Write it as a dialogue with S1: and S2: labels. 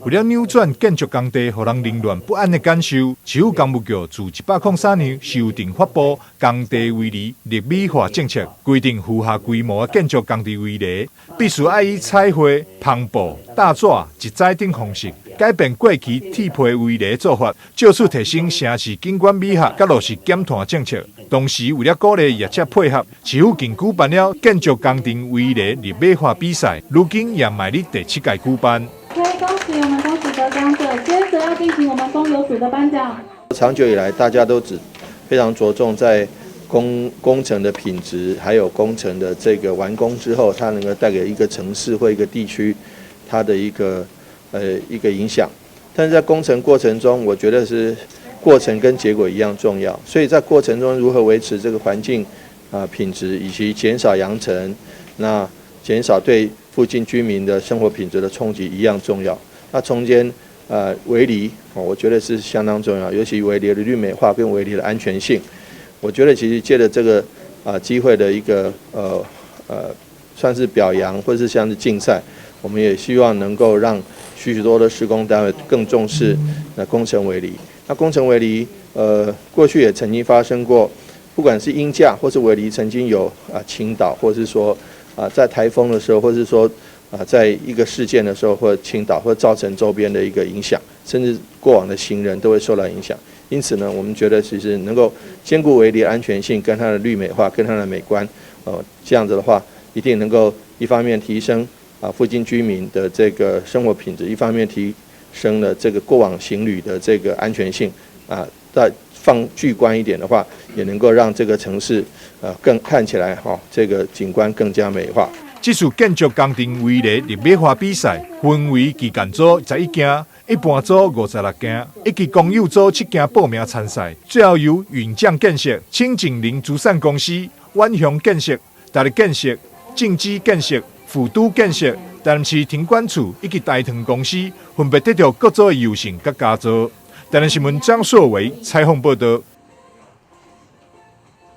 S1: 為了扭轉建築工地予人凌亂不安的感受，市府工務局自103年修訂發布工地圍籬綠美化政策，規定符合規模的建築工地圍籬必須愛以彩繪、帆布、搭紙、石材等方式，改變過去鐵皮圍籬做法，藉此提升城市景觀美學，佮落實減碳政策。同時，為了鼓勵業者配合，市府近舉辦了建築工程圍籬綠美化比賽，如今也邁入第七屆舉辦。
S2: 可以恭喜我們恭喜得獎者，接着要進行我們公有組的頒獎。
S3: 長久以來，大家都只非常着重在工程的品質，還有工程的這個完工之後，它能夠帶給一個城市或一個地區它的一個影響。但是在工程過程中，我覺得是過程跟結果一樣重要。所以在過程中如何維持這個環境啊品質，以及減少揚塵，那減少對附近居民的生活品質的衝擊一樣重要。那中間圍籬，我覺得是相當重要，尤其圍籬的綠美化跟圍籬的安全性，我覺得其實借著這個啊機會的一個算是表揚，或是像是競賽，我們也希望能夠讓許許多多的施工單位更重視那工程圍籬。那工程圍籬，過去也曾經發生過，不管是鷹架或是圍籬，曾經有啊傾倒，或是說啊在颱風的時候，或是說啊在一個事件的時候，或傾倒，或造成周邊的一個影響，甚至過往的行人都會受到影響。因此呢，我們覺得其實能夠兼顧圍籬安全性，跟它的綠美化，跟它的美觀，這樣子的話，一定能夠一方面提升啊附近居民的這個生活品質，一方面提升了這個過往行旅的這個安全性啊，再放巨觀一點的話，也能夠讓這個城市更看起來哈，這個景觀更加美化。
S1: 這次建築工程圍籬綠美化比賽，分為旗艦組11件，一般組56件，以及公有組7件報名參賽。最後由允將建設、清景林資產公司、遠雄建設、大力建設、正基建設、府都建設、台南市停管處以及大唐公司分別得著各組的優勝佮佳作。台南新聞張碩維採訪報導。